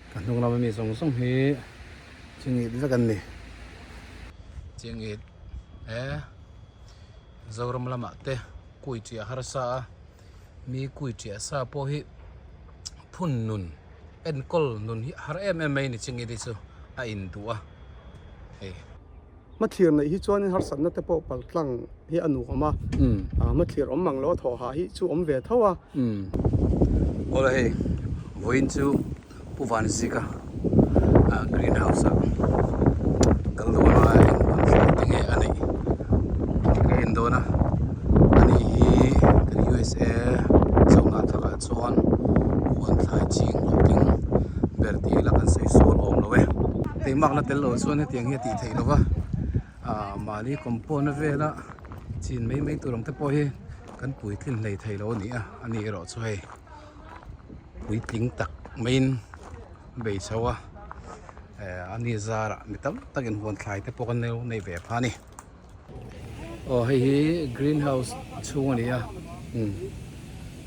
Ka hnung lama mi zawng zawng hi chingit vek an ni. Chingit e Zoram lamah te kui chiah harsa a mi kui chiah sa pawh hi phun nun enkawl nun hi a har em em mai a ni chingit hi chu a induh a hei. Hmathlir neih hi chuanin harsatna te pawh paltlang hi a nuam a, hmathlir awm mang lo a thawh hah hi chu awm ve tho a. Awle hei vawiin chu Pu Vanzika green house ah kal dawn a eng an thlai te nge a neih ka en dawn a ani hi kan USA chauhna thakah chuan huan thlai ching hlawhtling ber tih ila kan sawi sual awm lo e. Teimakna tel lo chuan hetiang hi a tih theih lova ah mahni compound a vela chin mai mai tur ang te pawh hi kan puitlin hlei thei lo a ni a a ni erawh chu hei puitling tak maiin a bei chho a eh a ni zarah mi tam takin huan thlai te pawh kan lo nei ve pha a ni. Aw hei hi green house chhung a ni a umm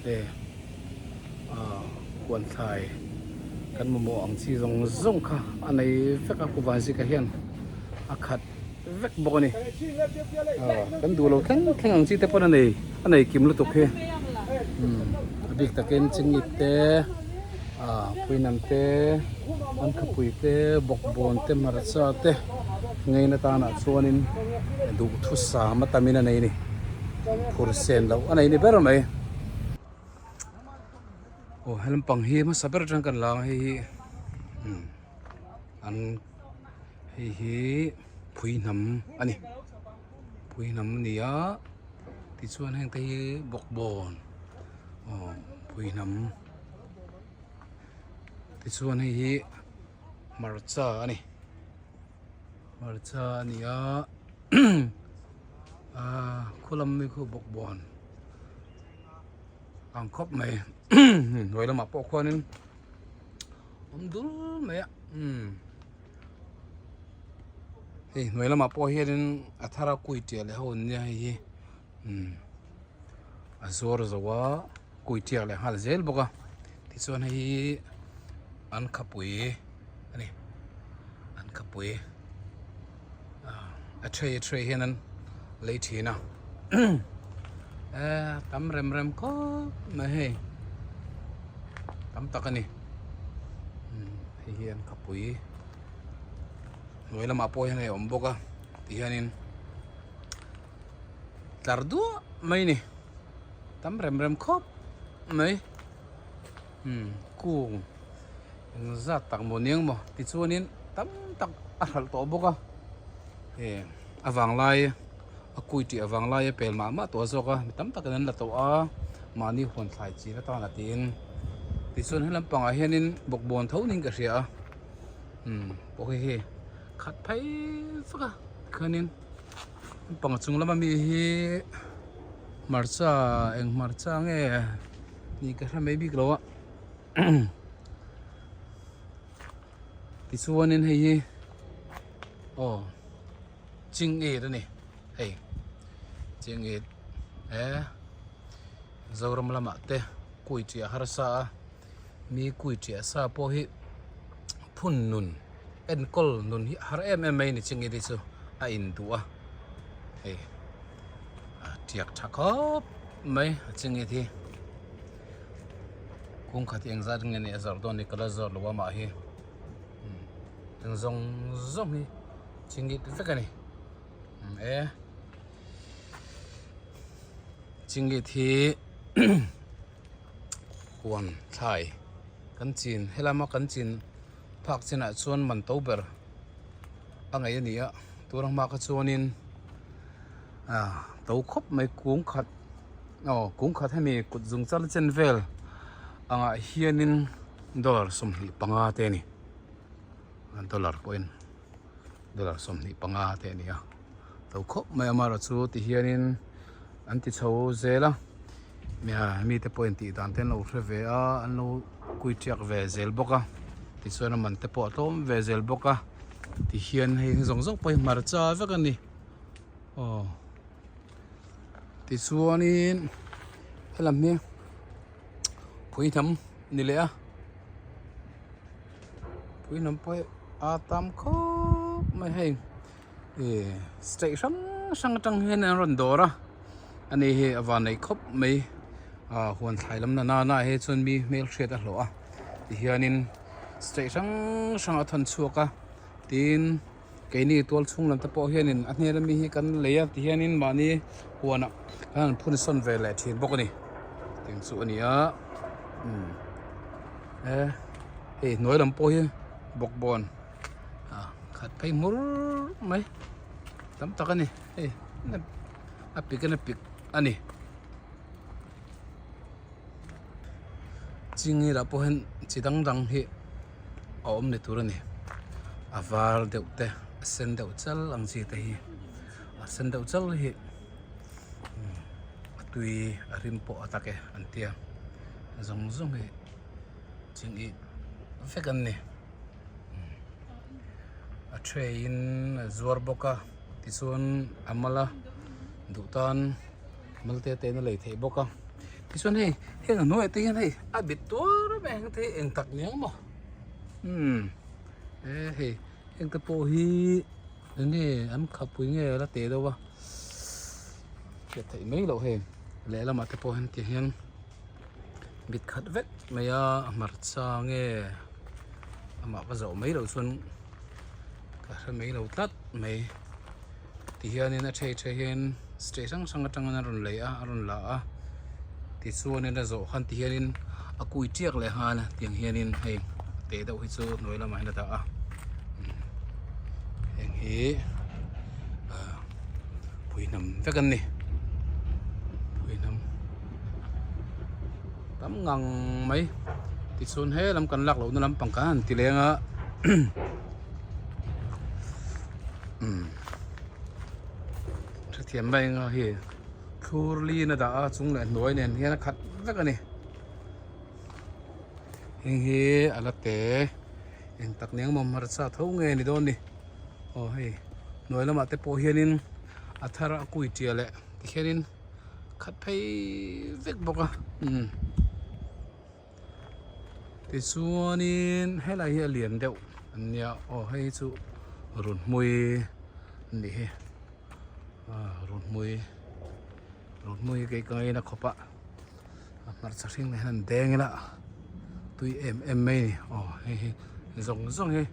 hei ah huan thlai kan mamawh ang chi zawng zawng kha a nei vek a kuvanzika hian a khat vek bawk a ni ah kan duh lo thleng thleng ang chi te pawn a nei a nei kim lutuk hi umm a bik takin chingit te ah puinam te ankhapui te bawkbawn te hmarcha te ngeina tanah chuanin duhthusam a tamin a nei a ni phur sen loh a nei ni ber mai aw he lampang hi hmasa ber atang kan la ang hei hi umm an hei hi phui hnam a ni phui hnam a ni a tichuan heng te hi bawkbawn aw phui hnam tichuan hei hi hmarcha a ni hmarcha a ni a ah khulam mai khu bawkbawn ang khawp mai hnuai lamah pawh khuanin awm dul mai a umm hei hnuai lamah pawh hianin a thar a kui tiah leh ho an nia hei hi umm a zuar zo a kui tiak leh nghal zel bawk a tichuan hei hi an khapui a ni an khapui ah a tray a tray hian an lei thin a eh tam rem rem khawp mai hei tam tak a ni umm hei hi an khapui hnuai lamah pawh hian hei a awm bawk a tihianin. Tlar duah mai ni tam rem rem khawp mai umm kung eng zat tak maw niang maw tichuanin tam tak a hralh tawh bawk a eh a vanglai a kui tih a vanglai a pel mah mah tawh zawk a mi tam takin an la tawh a mahni huan thlai chin atan a tiin tichuan he lampangah hianin bawkbawn tho niin ka hria a umm pawh hei hi khat phei vek a tikhanin. Pang chung lama mi hi hmarcha eng hmarcha nge tih ka hre mai bik lo a tichuanin hei hi aw chingit a ni hei chingit he Zoram lamah te kui chiah harsa a. Mi kui ṭiah sa pawh hi phun nun enkawl nun hi a har em em mai a ni chingit hi chu a induh a hei a ṭiak ṭha khawp mai a chingit hi kung khat hi engzat nge nih a zawrh dawn ni ka la zawrh lo a mah hi eng zawng zawng hi chingit vek a ni e chingit hi. Huan thlai kan chin helama kan chin phak chinah chuan man to ber a ngaih a ni a tuna hma kha chuanin ah to khawp mai kung khat aw kung khat hemi kut zung chal chen vel angah hianin dollar 25 te a ni dollar pawhin dollar 25 te a ni a to khawp mai amaherawhchu tihianin an ti chho zel a. Mite pawhin tih dan te an lo hre ve a an lo kui tiak ve zel bawk a tichuan a man te pawh a tlawm ve zel bawk a tihian hei zawng zawng pawh hi hmarcha vek a ni aw tichuanin helam hi phui hnam ni leh a. Puihnam pawh hi a tam khawp mai hei ih state hrang hrang atang hian an rawn dawr a ani hi a van nei khawp mai ah huan thlai lam na nana ah hi chuan mi hmelhriat a hlawh a tihianin state hrang hrang a thawn chhuak a tin keini tual chhung lam te pawh hianin a hnen ami hi kan lei a tihianin mahni huanah kan han phun sawn ve leh thin bawk a ni tih chu a ni a umm e hei hnuai lam pawh hi bawkbawn ah khat phei hmur mai tam tak a ni hei a pik in a pik a ni chingirah pawh hian chi dang dang hi a awm ni tur a ni a var deuh te a sen deuh chal ang chi te hi a sen deuh chal hi a tui a rim pawh a tak e an tia zawng zawng hi ching ih vek an ni a tray in a zuar bawk a tichuan a mal a duh tan mal te te in a lei theih bawk a tichuan hei heng a hnuaiah te hian hei a bit tuar mai a heng te hi eng tak ni ang maw umm e hei heng te pawh hi eng nge an khapui nge la teh deuh a hriat theih mai loh hei lehlamah te pawh hian ti hian. Bit khat vek mai a hmarcha nge amah ka zawh mai loh chuan ka hre mai lo tlat mai tihianin a thei thei hian state hrang hrang atangin a rawn lei a a rawn la a tichuanin a zawh khan tihianin a kui tiak leh nghal a tiang hianin hei te deuh hi chu hnuai lamah hian a dah a heng hi ah phuihnam vek an ni phuihnam. Tam ngang mai tichuan he lam kan lak lohna lampang khan han ti leng a umm hrethiam mai anga hei thlur lin a dah a chung leh hnuai nen hian a khat vek a ni heng hi a la te eng tak nen emaw hmarcha tho nge ni dawn ni aw hei hnuai lamah te pawh hianin a thar a kui tia leh tikhianin. Khat phei vek bawk a umm tichuanin helai hi a lian deuh an nia aw hei chu runhmui a nih hi ah runhmui runhmui hi kei ka ngaina khawp a a hmarcha hring nen hian an deng ila tui em em mai a ni aw hei hi zawng zawng hi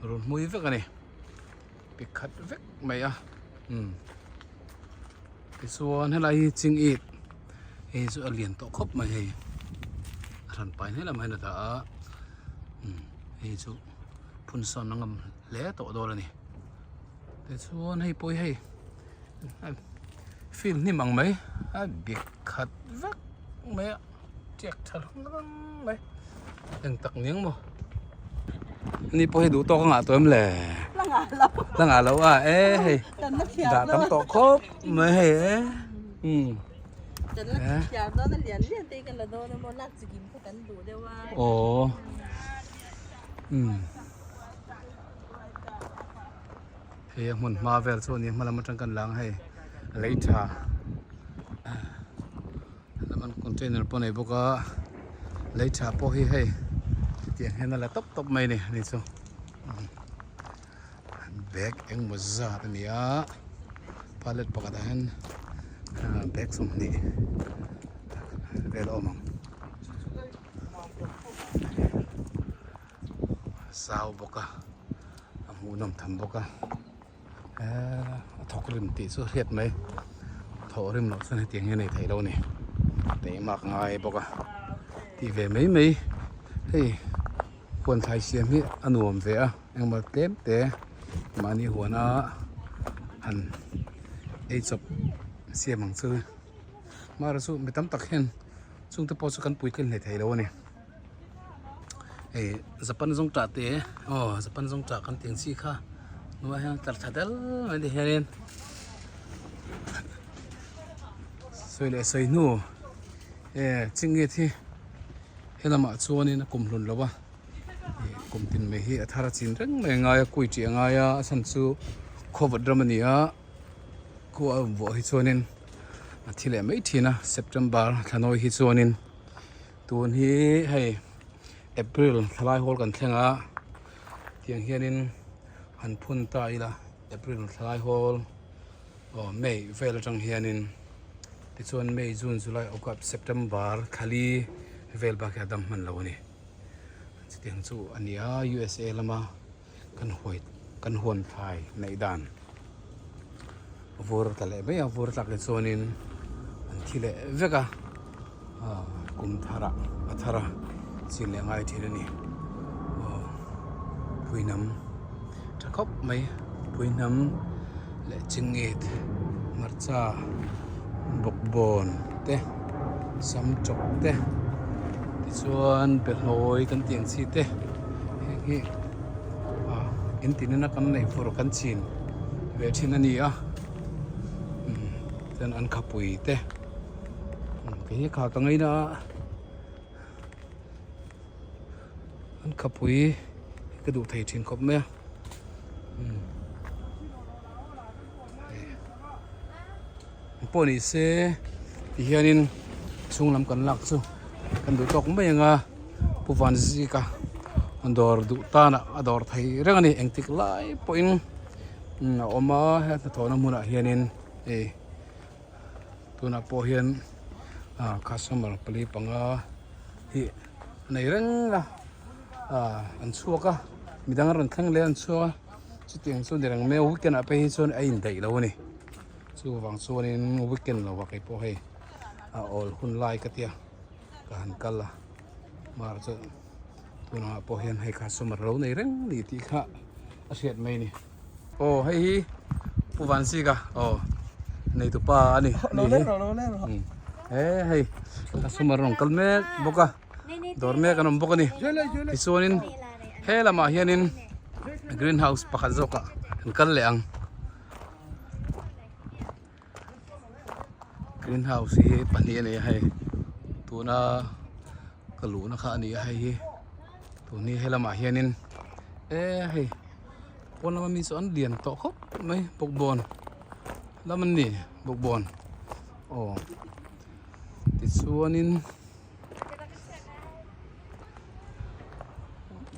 runhmui vek a ni pikhat vek mai a umm. Tichuan helai hi ching it hei chu a lian tawh khawp mai hei a hran pai hle lamah hian a dah a umm hei chu phun sawn a ngam hle tawh dawn a ni tichuan hei pawh hi hei field hnim ang mai a bik khat vek mai a tiak tha hlawm mai eng tak niang maw ni pawh hi duh tawk a ngah tawh em le la ngah lo la ngah lo a e hei kan la thiam dah tam tawh khawp mai hei e um kan la thiam dawn a lian lian te kan la dawn a maw lak chi kim kha kan duh deuh a aw um hei a hmun hma vel chu a ni a hma lam atang kan lang hei lei tha Lemon container pawh a nei bawk a lei tha pawh hi hei hetiang hian a la tawp tawp mai a ni ani chu bag engemaw zat a ni a pallet pakhat ah hian bag 20 vel a awm ang zau bawk a a hmuhnawm tham bawk a. Eee a thawk rim tih chu a hriat mai thawh rim loh chuan hetiang hi a nei thei lo a ni teimak ngai bawk a tih ve mai mai hei huan thlai siam hi a nuam ve a engmaw tlem te mahni huana han ei chawp siam ang chu mahra chu mi tam tak hian chungte pawh chu kan puitlin hle thei lo a ni. Hei japan zawng tah te aw japan zawng tah kan tih ang chi kha hnuaiah hian tlar tha del mai ti hianin sawi leh sawi hnu e chingit hi helamah chuanin a kum hlun lo a ih kum tin mai hi a thar a chin reng mai a ngai a kui tih a ngai a a chhan chu khawvat ram a ni a khua a vuah hi chuanin a thi leh mai thin a september thlanawi hi chuanin. Tun hi hei April thlalai hawl kan thleng a Tiang hianin han phun ta ila April thlai hawl aw May vel atang hianin tichuan May, June, July, August, September thlali vel bak hi a dam hman lo a ni. Chutiang chu a ni a USA lama kan huai kan huan thlai neih dan vur ta leh mai a vur tlak te chuanin an thi leh vek a ah kum thar ah a thar a chin leh ngai thin a ni aw phuihnam tha khawp mai phuihnam leh chingit hmarcha bawkbawn te sam chawp te tichuan behlawi kan tih ang chi te heng hi ah in tinena kan neih fur kan chin ve thin a ni a umm chuan an khapui te kei hi kha ka ngaina a an khapui ka duh thei thin khawp mai a umm pawh ni se ti hianin chhung lam kan lak chu kan duh tawk mai ang a Pu Vanzika dawr duh tanah a dawr thei reng a ni engtik lai pawhin a awm a he hnathawhna hmunah hianin hei tunah pawh hian ah customer pali panga hi a nei reng a ah an chhuak a midang a rawn thleng leh a an chhuak a chutiang chu ni reng mai a weekend ah phei hi chuan a indaih lo a ni chuvang chuanin weekend lo ah kei pawh hei a awl hun lai ka tia ka han kal a mar chu tunah pawh hian hei customer lo nei reng a ni tih kha a hriat mai a ni. Aw hei hi Pu Vansika aw neitupa a ni ni hi he hei customer rawn kal mek bawk a dawr mek an awm bawk a ni tichuanin he lamah hianin green house pakhat zawkah an kal leh ang. Green house hi pahnih a ni a hei tuna ka luhna kha a ni a hei hi tun hi helamah hianin e hei pawn lama mi chu an lian tawh khawp mai bawkbawn lam an ni bawkbawn aw tichuanin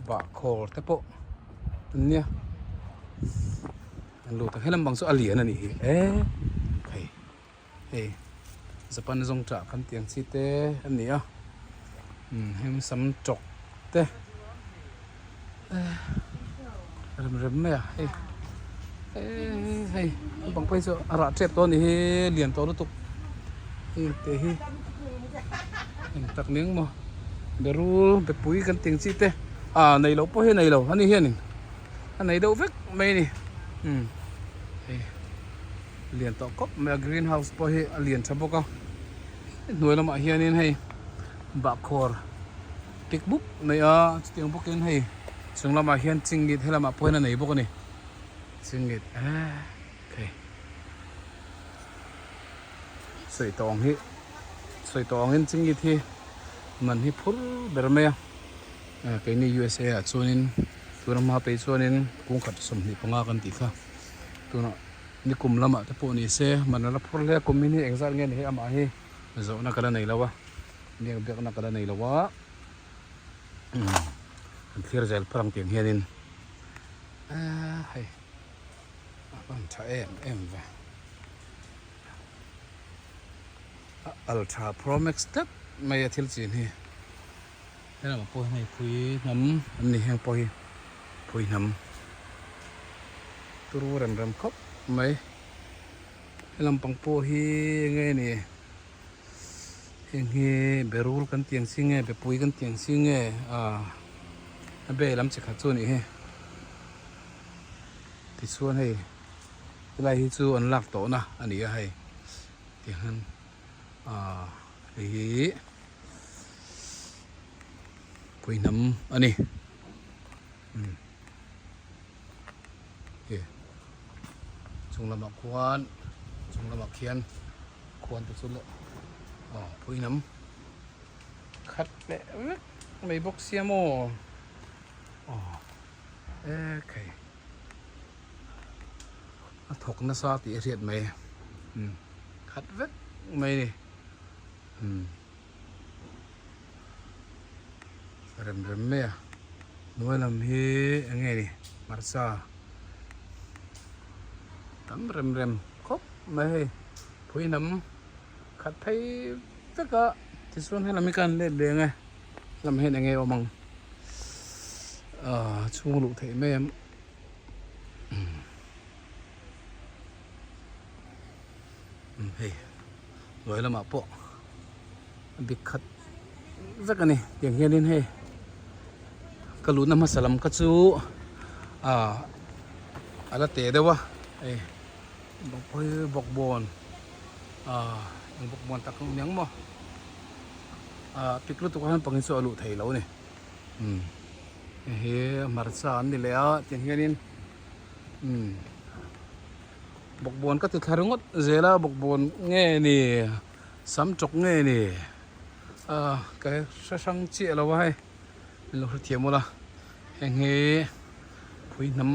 bahkhawr te pawh an nia. An lut a helam bang chu a lian a nih hi e hei hei Japan zawng tah kan tih ang chi te a ni a umm heng sam tawk te rem rem mai a hei hei bang phei chu a rah tep tawh a nih hi lian tawh lutuk hei te hi eng tak ning maw berul bepui kan tih ang chi te ah nei loh pawh hi a nei lo a ni hianin. A nei deuh vek mai a ni umm hei lian tawh khawp mai a green house pawh hi a lian tha bawk a hnuai lamah hianin hei bahkhawr pik mup mai a chutiang bawkin hei chung lamah hian chingit helamah pawh hian a nei bawk a ni chingit eee hei sawi tawh ang hi sawi tawh angin chingit hi man hi phur ber mai a. Keini USA ah chuanin tuna hma phei chuanin kung khat 25 kan tih kha tunah nikum lamah te pawh ni se man a la phur hle a kum in hi engzat nge ni hi amah hi zawhna ka la nei lo a biak biakna ka la nei lo a kan thlir zel phar ang tiang hianin eee hei a van tha em em ve a ultra pro max tlat mai a thil chin hi. Helamah pawh hian hei phui hnam an ni heng pawh hi phui hnam turu rem rem khawp mai helam pang pawh hi enge ni heng hi berul kan tih ang chi nge bepui kan tih ang chi nge ah a be lam chi khat chu a nih hi tichuan hei helai hi chu an lak tawhna a ni a hei tihian ah hei hi. Pui hnam a ni umm he chung lamah khuan chung lamah khian khuan te chu leh aw pui hnam khat leh vek mai bawk sia maw aw ekhei a thawk nasa tih a hriat mai umm khat vek mai a ni. Umm rem rem mai a. Hnuai lam hi eng nge ni hmarcha tam rem rem khawp mai hei phui hnam khat phei vek a tichuan helam hi ka han let leng e helam hian eng nge awm ang ahh chhung luh theih mai em hei hnuai lamah pawh a bik khat vek a ni tiang hianin hei ka luhna hmasa lam kha chu ah a la teh deuh a hei bawkbawn ah eng bawkbawn tak ni ang maw ah pik lutuk ah hian pangin chu a luh theih loh a ni umm hei hi hmarcha an ni leh a tiang hianin umm. Bawkbawn ka ti thla ringawt zel a, bawkbawn nge ni sam chawk nge ni ah ka hre hrang chiah lo a hei min lo hrethiam ula heng hi phui hnam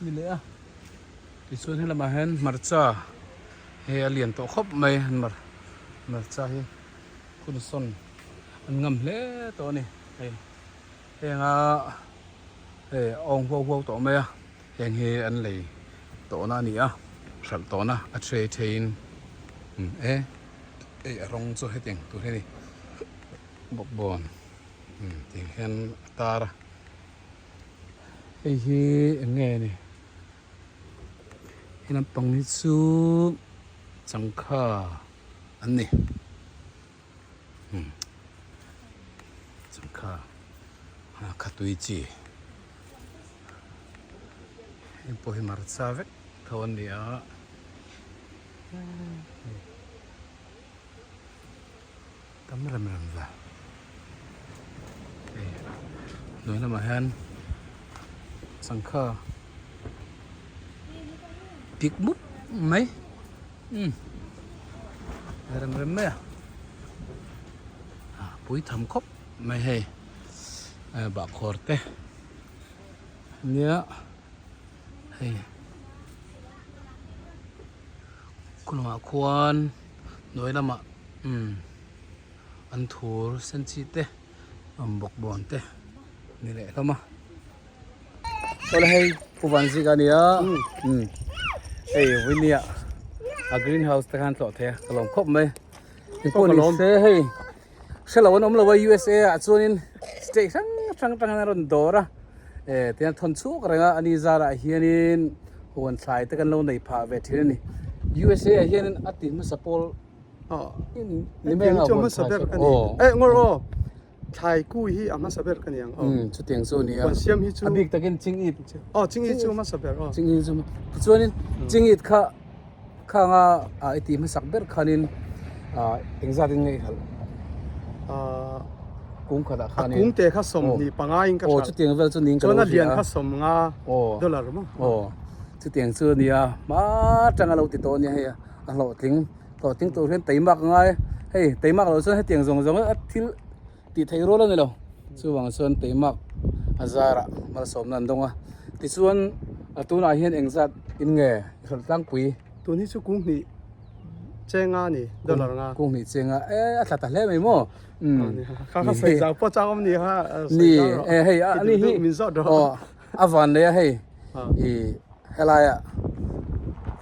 ni leh a tichuan helamah hian hmarcha hei a lian tawh khawp mai hmarcha hi hun sawn an ngam hle tawh a ni hei henga hei a awng huau huau tawh mai a. Heng hi an lei tawhna a ni a, hralh tawhna a tray theiin e hei a rawng chu hetiang tur hi a ni bawkbawn tiang hian a tar a hei hi eng nge ni he lampang hi chu changkha an ni changkha khatui chi. Heng pawh hi hmarcha vek tho an ni a tam rem rem va hei hnuai lamah hian sangha pik mup mai umm rem rem mai a pui tham khawp mai hei bahkhawr te. Nia hei khulungah khuan hnuai lamah umm an thur sen chi te an bawkbawn te ni leh hlawm a awle hei Pu Vanzika a nia umm hei vawinia a green house te khan tlawh thei a ka lawm khawp mai engpawh ni se hei. Hre lo an awm lo a USA ah chuanin state hrang hrang atang hian a rawn dawr a eh tihian a thawn chhuak reng a ani zarah hianin huan thlai te kan lo nei phah ve thin a ni USA ah hianin a ti hmasa pawl ni mai ang a huan thlai chu aw eh ngawr aw thlai ku hi a hmasa ber ka ni ang aw chutiang chu a ni a siam hi chu a bik takin ching it aw ching it chu a hmasa ber aw ching it chu tichuanin ching it kha Khanga i tih hmasak ber khanin engzat in nge i hralh? Kung khatah khanin. A kung te kha sawmhnih panga in ka hralh. Aw chutiang vel chu niin ka lo hria. Chuan a lian kha sawmnga dollar maw? Aw chutiang chu a nia hma tanga lo ti tawh a nia hei a hlawhtling hlawhtling tur hian teimak a ngai hei teimak loh chuan hetiang zawng zawng a thil tih theih rual a ni lo chuvang chuan teimak a zarah malsawmna an dawng a tichuan a tunah hian engzat in nge i hralh tlangpui tun hi chu kung hnih chenga a ni dollar nga kung hnih chenga e a thla ta hle mai maw umm kha kha sawi zau pawh chak awm ni kha ni e hei a ni hi min zawt rawh aw a van leh a hei i helai ah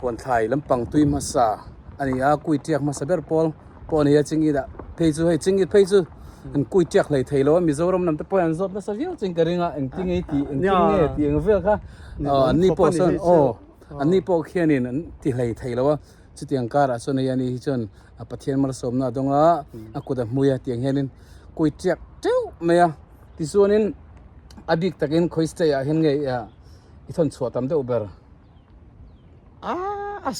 huan thlai lampang tui hmasa a ni a kui tiak hmasa ber pawl pawh a ni a chingit ah phei chu hei chingit phei chu an kui tiak hlei thei lo a Mizoram lam te pawh hian an zawt nasa viau chuan ka ring a engtin nge tih engtin nge tih ang vel kha aw an ni pawh sawn aw an ni pawh khianin an ti hlei thei lo a chutiang karah chuan hei ani hi chuan a Pathian malsawmna a dawng a a kut a hmui a tiang hianin kui tiak teuh mai a tichuanin a bik takin khawi state ah hian nge i thawn chhuah tam deuh ber. Ah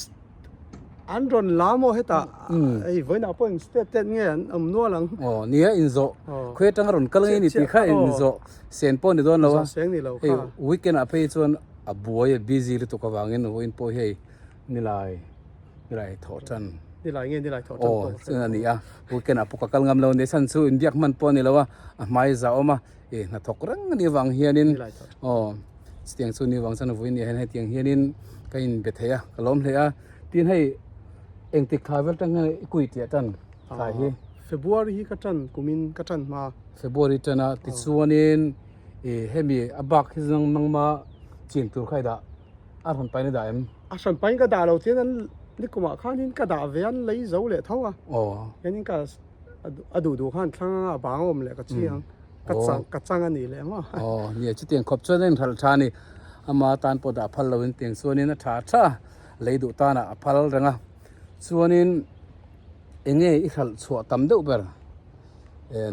an rawn la maw hetah hei vawiinah pawh eng state te nge an awm nual ang. Aw nia inzawh khawi atanga rawn kal ngei ni tih kha inzawh sen pawh ni dawn lo a seng ni lo hei weekend ah phei chuan a buai a busy lutuk avangin vawiin pawh hi hei nilai nilai thawh tan nilai nge nilai thawh tan aw chuan a ni a weekend ah pawh ka kal ngam lo ni chhan chu inbiak hman pawh a ni lo a a hmai za awm a eh hnathawk reng a nih avang hianin aw. Chutiang chu ni vang chuan vawiin ah hian hetiang hianin ka inbe thei a ka lawm hle a tin hei engtik thla vel tang hian i kui tih a tan thlai hi February hi ka tan kumin ka tan hma February tan a tichuanin I hemi a bak hi zawng nangma chin tur kha i dah a hran pain i dah em? A hran pain ka dah lo chian an nikumah khanin ka dah ve an lei zo leh tho a. Aw. Hianin ka a duh duh khan thlang anga a bang a awm leh ka chiang ka chang ka chang a nih leh maw. Aw nia chutiang khawp chuan a inhralh tha a ni. Ama tan pawh dah phal loin tiang chuanin a tha tha lei duh tanah a phal reng a. Chuanin eng nge i hralh chhuah tam deuh ber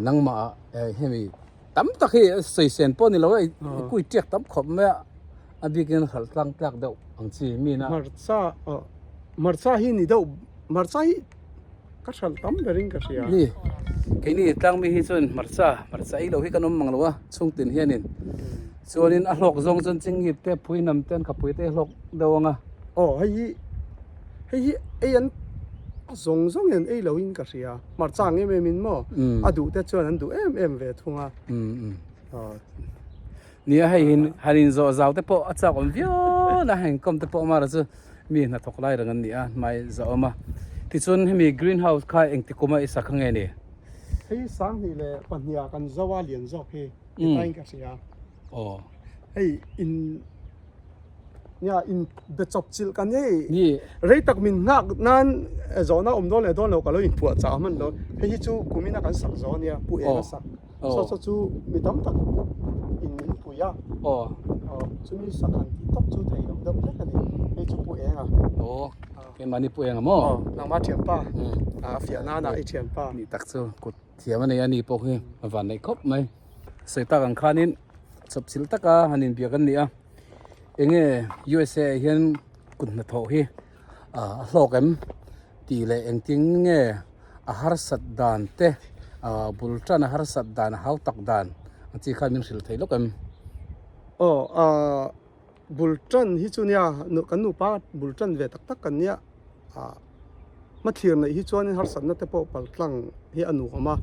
nangmah hemi Tam tak hi sawi sen pawh ni lo e, i kui tiak tam khawp mai a, a bikin hralh tlang tlak deuh ang chi mi na. Hmarcha aw hmarcha hi ni deuh hmarcha hi ka hralh tam berin ka hria. Ni keini tlang mi hi chuan hmarcha hmarcha ei lo hi kan awm mang lo a chhungtin hianin chuanin a hlawk zawng chuan chingit te phuihnam te an khapui te hlawk deuh ang a. Aw hei hi hei hi ei an a zawng zawng in ei lo in ka hria. Hmarcha ang em em in maw a duh te chuan an duh em em ve thung a. Nia hei hin han in zawh zau te pawh a chak awm viau na heng kawm te pawh mara chu mi hnathawk lai reng an ni a hmai za awm a. Tichuan hemi green house kha engti kuma i sak nge ni? Hei 2002 ah kan zo a lian zawk hi ti tain ka hria. Aw. Hei in Nia in be chawp chilh ka nei. Ni. Rei tak min nghak nan zawhna awm dawn leh dawn lo ka lo inphuah chah hman lo. Hei hi chu kumina kan sak zawh ania Pu Eng a sak. Saw saw chu mi tam tak in min pui a. Chumi sak han tih tawp chu thei lo deuh hlek a ni. Hei chu Pu Eng a. Aw. Keimahni Pu Eng a maw? Aw. Nangma thianpa. A fiah nana i thianpa. Ni tak chu kut thiam a nei a ni pawh hi a van neih khawp mai. Sawi tak ang khanin chawp chilh taka han inbiak an ni a. Enge USA ah hian kut hnathawh hi a hlawk em tih leh engtin nge a harsat dan te bul tan a harsat dan a hau tak dan ang chi khan min hrilh thei lawk em? Aw ah bul tan hi chu nia kan nupa bul tan ve tak tak kan nia ah hmathlir neih hi chuanin harsatna te pawh pal tlang hi a nuam a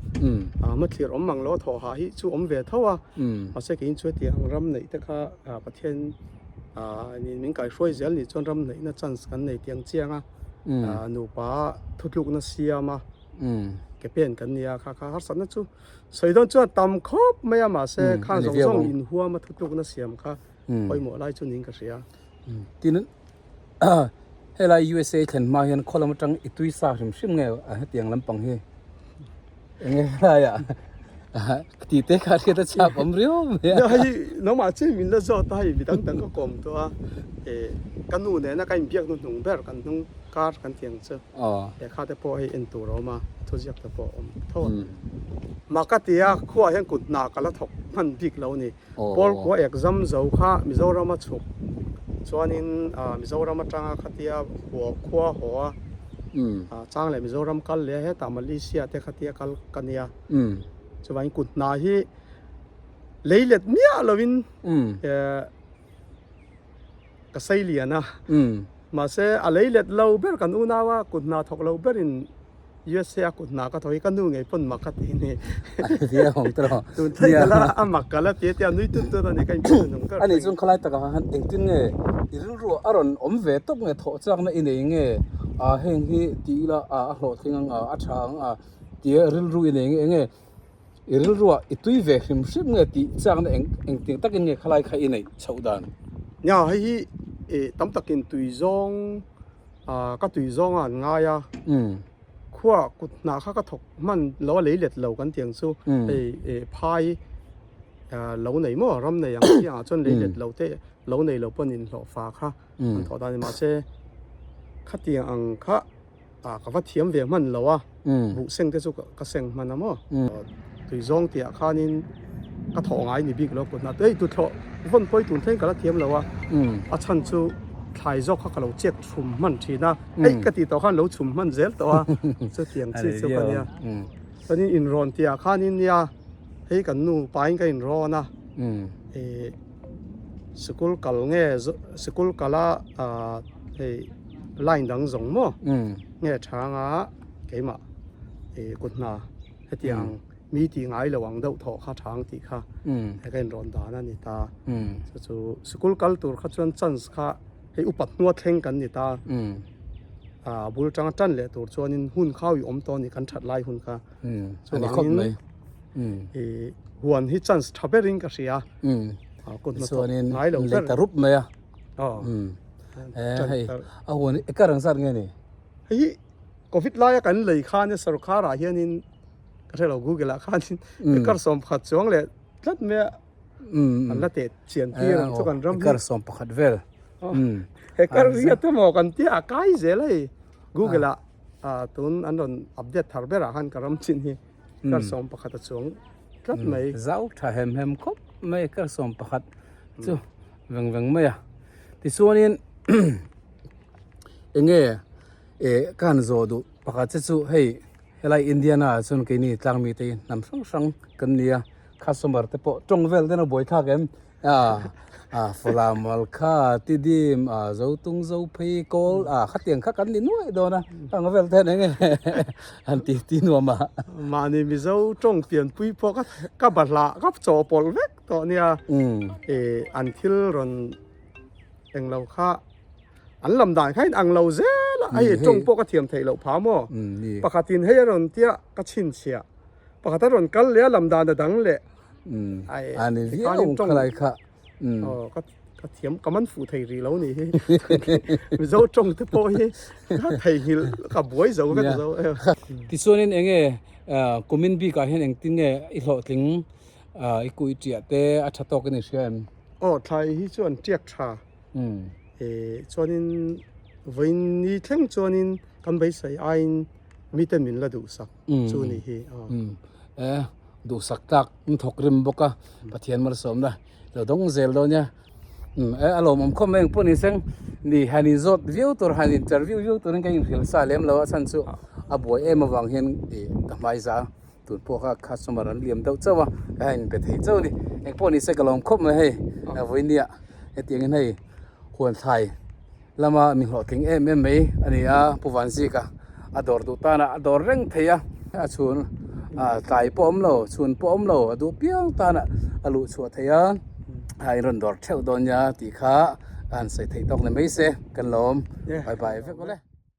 ah hmathlir awm mang lo a thawh hah hi chu awm ve tho a mahse keiin chu hetiang ang ram neih te kha ah Pathian ah min kaihruai zel nih chuan ram neihna chance kan nei tiang chiang a ah nupa thutlukna siam a ke pen kan nia kha kha harsatna chu sawi dawn chuan tam khawp mai a mahse khang zawng zawng inhuam a thutlukna siam kha pawimawh lai chu niin ka hria. Tin Helai USA thlen hma hian khaw lam atang i tui sa hrim hrim nge a hetiang lampang hi enge helai ah tih te kha hriat a chak awm riau mai a. Hei nangmah chiah min la zawt a hei mi dang dang ka kawm tawh a eh ka nu nena ka inbiak hnu hnung ber kan hnung kar kan tih ang chu lehkha te pawh hei en tur a awm a thuziak te pawh a awm tho a mak ka ti a khuaah hian kut hna ka la thawk hman bik lo a ni. Pawlkua exam zo kha Mizoram a chhuk chuanin Mizoram atanga khatia hua khua haw a chang leh Mizoram kal leh a hetah Malaysia te khatia kal ka nia chuvangin kut hna hi lei let miah lovin ka sei lian a mahse a lei let lo ber kan unau a kut hna thawk lo berin USA a kut hna ka thaw hi ka nu ngei pawn mak ka ti ni. Tia hawng te rawh. Tun thei ka la a mak ka la ti a tia nui tut tut a ni ka input nung ber. Ani chuan khalai takah khan engtin nge i rilru a rawn awm ve tawp nge thawh chakna i nei nge a heng hi ti ila a a hlawhtling ang a a tha ang a tia rilru i nei nge enge i rilru ah i tui ve hrim hrim nge tih chakna eng engtiang takin nge khalai kha i neih chhoh dan. Nia hei hi tam takin tui zawng Ah ka tui zawng a an ngai a, khua kut hnah kha ka thawk hman lo a lei let lo kan tih ang chu hei eh phai lo nei maw ram nei ang chiang ah chuan lei let lo te lo nei lo pawn inhlawh fa kha an thawh dan a ni mahse khatiang ang kha ah ka va thiam ve hman lo a buh seng te chu ka seng hman a maw tui zawng tih ah khanin ka thawh ngai ni bik lo kut hnah hei tuthlawh vawn pawi tun thleng ka la thiam lo a a chhan chu thlai zawk kha ka lo chek chhum hman thin a hei ka tih tawh khan lo chhum hman zel tawh a chutiang chi chu ka nia chuanin inrawn tih ah khanin nia hei kan nu pain ka inrawn a ih sikul kal nge sikul kal a ah hei line dang zawng maw nge thanga keimah ih kut hna hetiang mi tih ngai lo ang deuh thawh kha thang tih kha he ka inrawn dan a ni ta. Chu chu sikul kal tur kha chuan chance kha hei upat hnua thleng kan ni ta. A bul tanga tan leh tur chuanin hun kha ui awm tawh a ni kan that lai hun kha. Chuvangin i Huan hi chance tha berin ka hria. Umm. Kut hnathawk Chuanin ngai lo lei ber. ta rup mai a. Aw. Umm. Eh hei a huan hi ka rang zat nge ni? Hei hi Covid laia kan lei khan sarkar ah hianin ka hre lo Google ah khanin ekar 11 chuang leh tlat mai a an la teh chian tir ang chu kan ram hi. Ekar 11 vel. Umm. Ekar riat emaw kan tia a kai zel hei Google ah tun an rawn update thar berah khan ka ram chin hi. Kar 11 a chuang tlat mai. Zau tha hem hem khawp mai kar 11 chu veng veng mai a. Tichuanin enge eh ka han zawh duh pakhat che chu hei helai Indiana ah chuan keini tlangmi te hi hnam hrang hrang kan ni a, customer te pawh tawng vel ten a buai thlak em? A a Fawla Malkha Tidim a Zotung Zophei Kawl a khatiang kha kan ni nuai dawn a ang vel ten eng nge han ti ti nuam a. Mahni Mizo tawng pianpui pawh ka ka bahlah ka chaw pawlh vek tawh nia e an thil rawn englo kha an lam dan kha in ang lo zel a hei tawng pawh ka thiam theih loh phah maw pakhatin hei a rawn tia ka chhinchhiah pakhat a rawn kal leh a lam dan a dang leh. A ni viau khalai kha. Aw ka ka thiam ka man fuh thei rih lo ni hi. Mizo tawng te pawh hi ka theihnghilh ka buai zo vek zo. Tichuanin eng nge kumin bikah hian engtin nge i hlawhtling i kui tiah te a tha tawk in i hria em? Aw thlai hi chuan tiak tha. Chuanin vawiin ni thleng chuanin kan beisei aiin miten min la duhsak chu ni hi. Duhsak tlak an thawk rim bawk a, Pathian malsawmna lo dawng zel dawn nia. Umm e a lawmawm khawp mai engpawh ni seng ni han inzawt viau tur han interview viau turin ka inhrilh sa lem lo a chhan chu a buai em avang hian ih ka hmai za tun pawh kha customer an liam deuh chauh a ka han inbe thei chauh a ni. Engpawh ni se ka lawm khawp mai hei vawinia hetiangin hei huan thlai lama mi hlawhtling em em mai a ni a, Pu Vanzika a dawr duh tan a, a dawr reng thei a, a chhun tlai pawh a awm lo, chhun pawh a awm lo, a duh piang tan a a luh chhuah thei a, a inrawn dawr theuh dawn nia tih kha a han sawi theih tawk ni mai se, kan lawm bye bye vek awle.